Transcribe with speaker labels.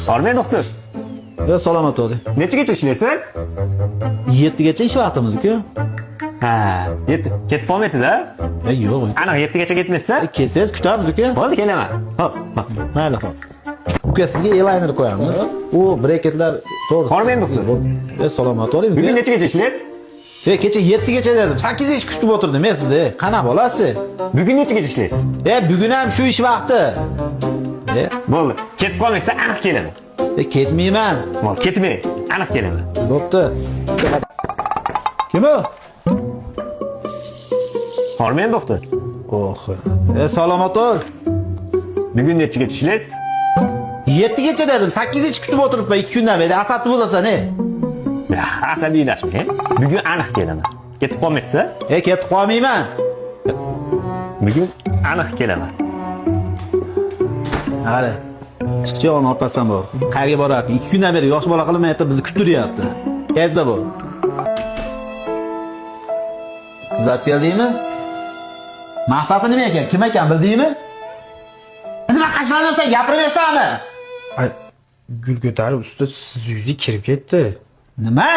Speaker 1: Hormang, doktor.
Speaker 2: Yo, salomat bo'ling.
Speaker 1: Nechagacha ishlaysiz?
Speaker 2: 7gacha ish vaqtimiz-ku.
Speaker 1: Ha, 7. Ketib qolmaysiz, a?
Speaker 2: E, yo'q.
Speaker 1: Aniq 7gacha ketmaysiz?
Speaker 2: E, kelsangiz kutamiz, uka.
Speaker 1: Bo'ldi, kelaman. Hop, hop.
Speaker 2: Mayli, hop. Uka, sizga eyeliner qo'yamiz. U breketlar to'g'ri.
Speaker 1: Hormang, doktor.
Speaker 2: E, salomat bo'ling, uka.
Speaker 1: Bugun nechagacha ishlaysiz?
Speaker 2: E, kecha 7gacha dedim. 8gacha kutib o'tirdim, e, sizni. Qana bolasiz?
Speaker 1: Bugun nechagacha ishlaysiz?
Speaker 2: E, bugun ham shu ish vaqti. E,
Speaker 1: Bo'ldi. Ketib qolmaysiz, aniq kelaman.
Speaker 2: e, ketmayman.
Speaker 1: Bo'ldi, ketmang. Aniq kelaman.
Speaker 2: Bo'pti. Kim u?
Speaker 1: Hormang, doktor.
Speaker 2: Oh. E, salomat bo'l.
Speaker 1: Bugun nechagacha ishlaysiz?
Speaker 2: 7gacha dedim. 8gacha kutib o'tiribman 2 kundan beri. Asabni bo'zasan, e.
Speaker 1: Ya, asabiylashmang. Bugun aniq kelaman. Ketib qolmaysiz, a?
Speaker 2: E, ketib qolmayman.
Speaker 1: Bugun aniq kelaman.
Speaker 2: Qara. Chiqchi yo'lni orqasidan bor. Qayerga borarkin? 2 kundan beri yosh bola qilmay aytib bizni kuttiryapti. Tezda bo'l. Kuzatib keldingmi? Maqsadi nima ekan? Kim ekan bildingmi? Nima qashlanasan, gapirmaysanmi?
Speaker 3: Ay, gul ko'tarib usta sizni yuzi kirib ketdi.
Speaker 2: Nima?